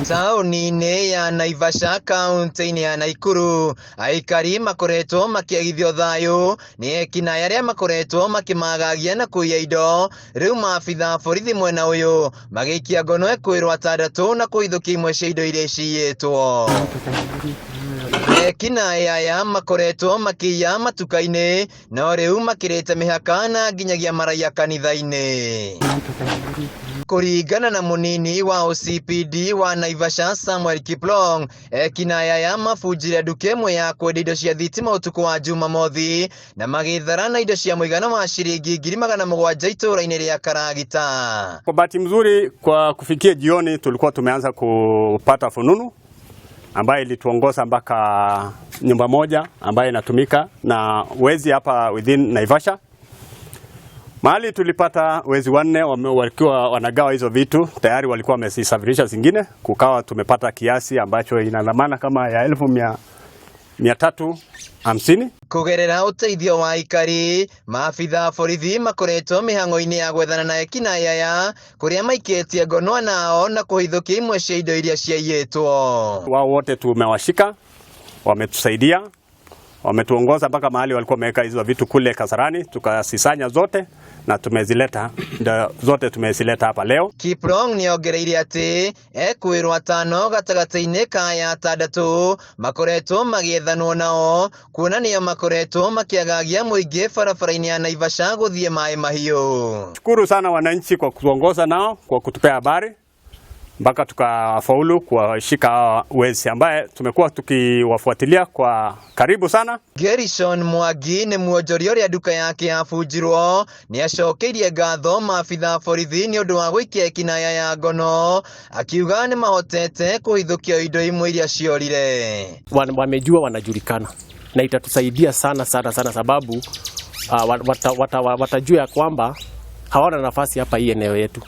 Taũni-inĩ ya Naivasha, kaunti-inĩ ya Naikuru, aikari makoretwo makĩagithio thayũ nĩ ekinaĩ arĩa makoretwo makĩmagagia na kũiya indo. Rĩu maabitha borithi mwena ũyũ magĩikia ngono ekwĩrwo atandatũ na kũhithũkia imwe cia indo iria ciyĩtwo. Ekinaĩ aya makoretwo makĩiya matuka-inĩ, no rĩu makĩrĩte mĩhaka na nginyagia maraiya kanitha-inĩ. Kũringana na mũnini wa OCPD wa Naivasha, Samuel Kiplong, ekinaĩ aya mabunjire nduka ĩmwe ya kwendia indo cia thitima ũtukũ wa Jumamothi na magĩthara na indo cia mũigana wa ciringi 700,000 itũũra-inĩ rĩa Karagita. Kwa bahati mzuri, kwa kufikia jioni tulikuwa tumeanza kupata fununu ambayo ilituongoza mpaka nyumba moja ambayo inatumika na wezi hapa within Naivasha. Mahali tulipata wezi wanne wakiwa wanagawa hizo vitu, tayari walikuwa wamezisafirisha zingine, kukawa tumepata kiasi ambacho ina dhamana kama ya 350,000. Kũgerera ũteithio wa aikari, maabitha a borithi makoretwo mĩhang'o-inĩ ya gwethana na ekinaĩ aya, kũrĩa maikĩtie ngono nao na kũhithũkia imwe cia indo iria ciaiyĩtwo. Wao wote tumewashika, wametusaidia, wametuongoza mpaka mahali walikuwa wameweka hizo vitu kule Kasarani, tukasisanya zote na tumezileta, ndio zote tumezileta hapa leo. Kiprong nĩongereire atĩ ekwĩrwo atano gatagatĩ-inĩ ka aya atandatũ makoretwo magĩethanwo nao, kuona nĩo makoretwo makĩagagia mũingĩ barabara-inĩ ya Naivasha gũthiĩ Maĩ Mahiũ. Shukuru sana wananchi kwa kutuongoza nao, kwa kutupea habari mpaka tukafaulu kuwashika hawa wezi ambaye tumekuwa tukiwafuatilia kwa karibu sana. Gerishon Mwangi nĩ mwonjoria ũrĩa nduka yake yabunjirwo. Nĩ acokeirie ngatho maabitha a borithi nĩ ũndũ wa gũikia ekinaya ya ngono, akiuga nĩ mahotete kũhithũkia indo imwe iria ciorire. Wamejua wanajulikana na itatusaidia sana sana sana, sababu watajua ya kwamba hawana nafasi hapa hii eneo yetu.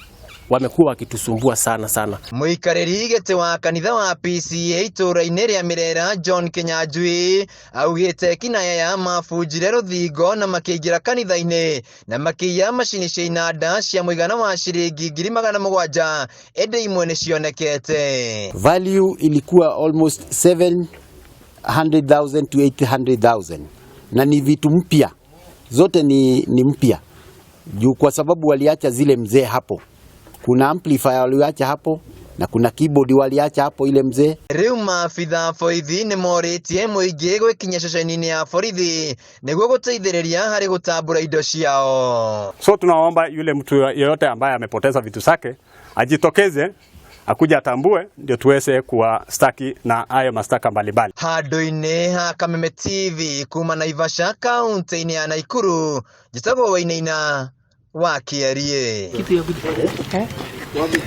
Wamekuwa wakitusumbua sana sana. Mũikarĩri gĩtĩ wa kanitha wa PCEA itũũra-inĩ rĩa Mirera, John Kinyanjui, augĩte ekinaya ya mabunjire rũthingo na makĩingĩra kanitha-inĩ na makĩiya macini cia inanda cia mũigana wa ciringi 700,000, ĩndĩ imwe nĩ cionekete. Value ilikuwa almost 700,000 to 800,000 na ni vitu mpya zote, ni mpya juu kwa sababu waliacha zile mzee hapo. Kuna amplifier waliacha hapo na kuna keyboard waliacha hapo ile mzee. Rĩu maabitha a borithi nĩ morĩtie mũingĩ gwĩkinyia ceceni-inĩ ya borithi nĩguo gũteithĩrĩria harĩ gũtambũra indo ciao. So tunaomba yule mtu yeyote ambaye amepoteza vitu zake ajitokeze, akuja atambue, ndio tuweze kuwastaki na hayo mashtaka mbalimbali. Handũ-inĩ ha Kameme TV kuma Naivasha, kaunti-inĩ ya Naikuru, njĩtagwo Wainaina wa Kĩerie.